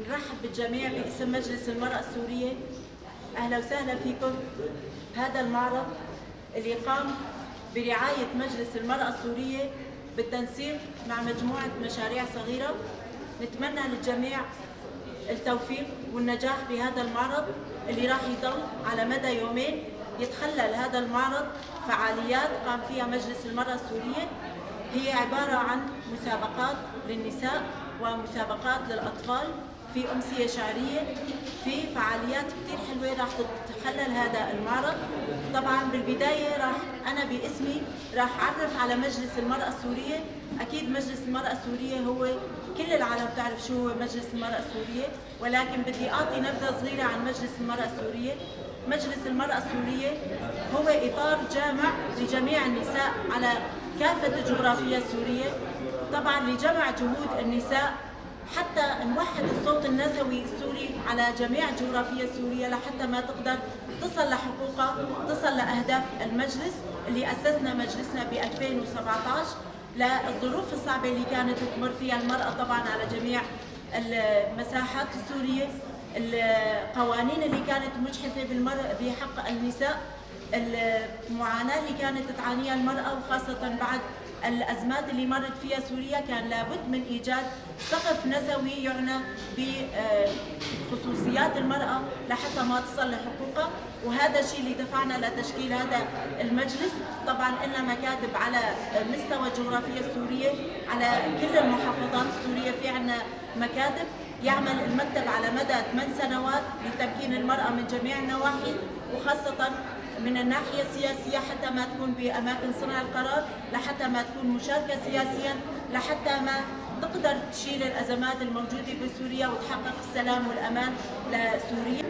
نرحب بالجميع باسم مجلس المرأة السورية. أهلا وسهلا فيكم بهذا المعرض اللي قام برعاية مجلس المرأة السورية بالتنسيق مع مجموعة مشاريع صغيرة. نتمنى للجميع التوفيق والنجاح بهذا المعرض اللي راح يضل على مدى يومين. يتخلل هذا المعرض فعاليات قام فيها مجلس المرأة السورية، هي عبارة عن مسابقات للنساء ومسابقات للأطفال، في أمسية شعرية، في فعاليات كتير حلوة راح تتخلل هذا المعرض. طبعا بالبداية راح أنا باسمي راح أعرف على مجلس المرأة السورية. أكيد مجلس المرأة السورية هو كل العالم تعرف شو هو مجلس المرأة السورية، ولكن بدي أعطي نبذة صغيرة عن مجلس المرأة السورية. مجلس المرأة السورية هو إطار جامع لجميع النساء على كافة الجغرافية السورية، طبعا لجمع جهود النساء حتى نوحد الصوت النسوي السوري على جميع الجغرافية السورية، لحتى ما تقدر تصل لحقوقها، تصل لأهداف المجلس اللي أسسنا مجلسنا ب 2017 للظروف الصعبة اللي كانت تمر فيها المرأة طبعا على جميع المساحات السورية، القوانين اللي كانت مجحفة بالمرأة بحق النساء، المعاناة اللي كانت تعانيها المرأة، وخاصة بعد الأزمات اللي مرت فيها سوريا كان لابد من إيجاد سقف نسوي يعنى بخصوصيات المرأة لحتى ما تصل لحقوقها، وهذا الشيء اللي دفعنا لتشكيل هذا المجلس. طبعا لنا مكاتب على مستوى الجغرافية السورية، على كل المحافظات السورية في عنا مكاتب. يعمل المكتب على مدى 8 سنوات لتمكين المرأة من جميع النواحي، وخاصة من الناحية السياسية حتى ما تكون بأماكن صنع القرار، لحتى ما تكون مشاركة سياسيا، لحتى ما تقدر تشيل الأزمات الموجودة بسوريا وتحقق السلام والأمان لسوريا.